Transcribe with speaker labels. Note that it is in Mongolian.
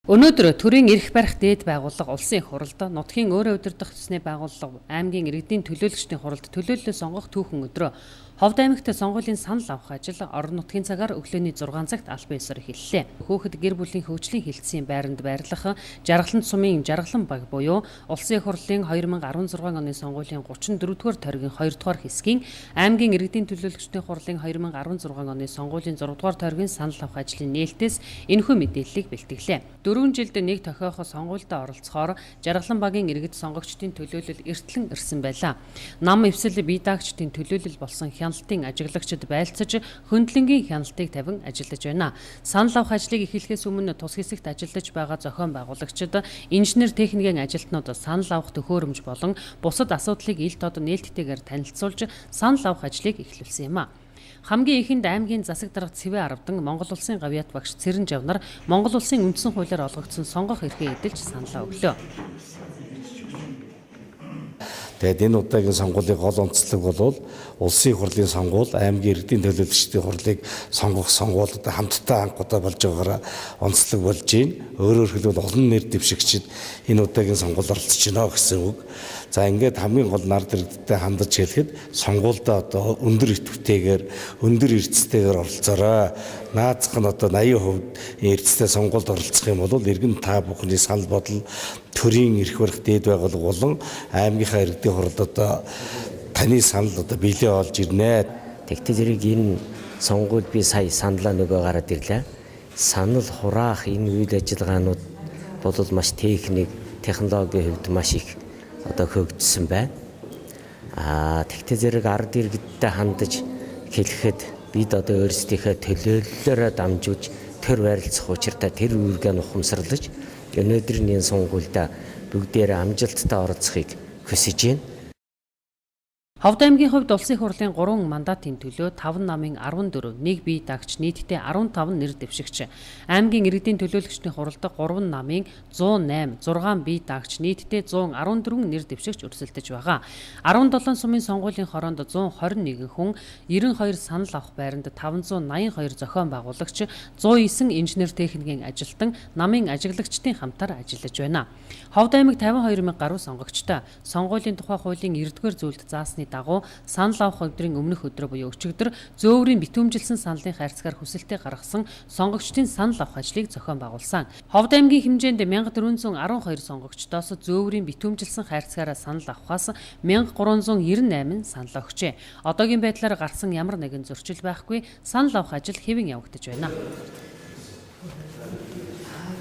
Speaker 1: Өнөөдөр төрийн эрх барих дээд байгууллага Улсын их хуралд, нутгийн өөрөө удирдах төсний байгууллага аймгийн иргэдийн төлөөлөгчдийн хуралд төлөөллөө сонгох түүхэн өдрөө. Ховд аймагт сонгуулийн санал авах ажил орон нутгийн цагаар өглөөний 6 цагт албан ёсоор эхэллээ. Хөөхд гэр бүлийн хөгжлийн хэлтсийн байранд байрлах Жаргалан сумын Жаргалан баг буюу Улсын их хурлын 2016 оны сонгуулийн 34-р тойргийн 2-р хэсгийн аймгийн иргэдийн төлөөлөгчдийн хурлын 2016 оны сонгуулийн 6-р тойргийн санал авах ажлын нээлтээс энэхүү мэдээллийг бэлтгэлээ. 4 жилд нэг тохиохоо сонгуульд оролцохоор Жаргалан багийн иргэд сонгогчдын төлөөлөл эртлэн ирсэн байлаа. Нам эвсэл бие даагчдын төлөөлөл болсон хяналтын ажиглагчид байлцаж хөндлөнгийн хяналтыг тавин ажиллаж байна. Санал авах ажлыг эхлэхээс өмнө тус хэсэгт ажиллаж байгаа зохион байгуулагчид, инженер техникийн ажилтнууд санал авах төхөөрөмж болон бусад асуудлыг ил тод нээлттэйгээр танилцуулж санал авах ажлыг эхлүүлсэн юм а. Хамгийн ихэнд аймгийн засаг дарга Цэвэ Аравдан Монгол Улсын гавьяат багш Цэрэн Жавнар Монгол Улсын үндсэн хуулиар олгогдсон сонгох эрхээ эдэлж саналаа өглөө.
Speaker 2: Тэгээд энэ удаагийн сонгуулийн гол онцлог бол Улсын их хурлын сонгуул, аймгийн иргэдийн төлөөлөгчдийн хурлыг сонгох сонгуул одоо хамтдаа анх удаа болж байгаараа онцлог болж байна. Өөрөөр хэлбэл олон нэр дэвшигчид энэ удаагийн сонгуульд оролцож байна гэсэн үг. За ингээд хамгийн гол нард иргэдтэй хандаж хэлэхэд сонгуульдаа одоо өндөр идэвхтэйгээр, өндөр эрдэстэйгээр оролцоорой. Наазах нь одоо 80% эрдэстэй сонгуульд оролцох юм бол иргэн та бүхний санал бодол төрийн эрх барих дээд байгууллага болон аймгийнхаа иргэдийн хуралд одоо таны санал одоо биелээ олж ирнэ.
Speaker 3: Тэгтэл зэрэг энэ сонгуульд би сая саналаа нөгөө гараад ирлээ. Санал хураах энэ үйл ажиллагаанууд бол маш техник, технологийн хувьд маш их одоо хөгжсөн байна. Тэгтэл зэрэг ард иргэдтэй хандаж хэлэхэд бид одоо өөрсдийнхөө төлөөллөөрөө дамжуулж төр байрлалцах учиртай тэр үүргээ нь ухамсарлаж өнөөдрийн энэ сонгуульд бүгдээрээ амжилттай оролцохыг хүсэж байна.
Speaker 1: Ховд аймгийн хувьд Улсын их хурлын 3 мандатын төлөө 5 намын 14, 1 бие даагч нийтдээ 15 нэр дэвшигч. Аймгийн иргэдийн төлөөлөгчдийн хуралд 3 намын 108, 6 бие даагч нийтдээ 114 нэр дэвшигч өрсөлдөж байгаа. 17 сумын сонгуулийн хороонд 121 хүн, 92 санал авах байранд 582 зохион байгуулагч, 109 инженер техникийн ажилтан, намын ажиглагчдын хамтаар ажиллаж байна. Ховд аймаг 52 мянга гаруй сонгогчтой. Сонгуулийн тухай хуулийн 9-р зүйлд заасны дагуу санал авах өдрийн өмнөх өдрөө буюу өчигдөр зөөврийн битүүмжилсэн саналын хайрцгаар хүсэлтээ гаргасан сонгогчдын санал авах ажлыг зохион байгуулсан. Ховд аймгийн хэмжээнд 1412 сонгогчдоос зөөврийн битүүмжилсэн хайрцгаараа санал авахаас 1398 санал өгчээ. Одоогийн байдлаар гарсан ямар нэгэн зөрчил байхгүй, санал авах ажил хэвэн явагдаж байна.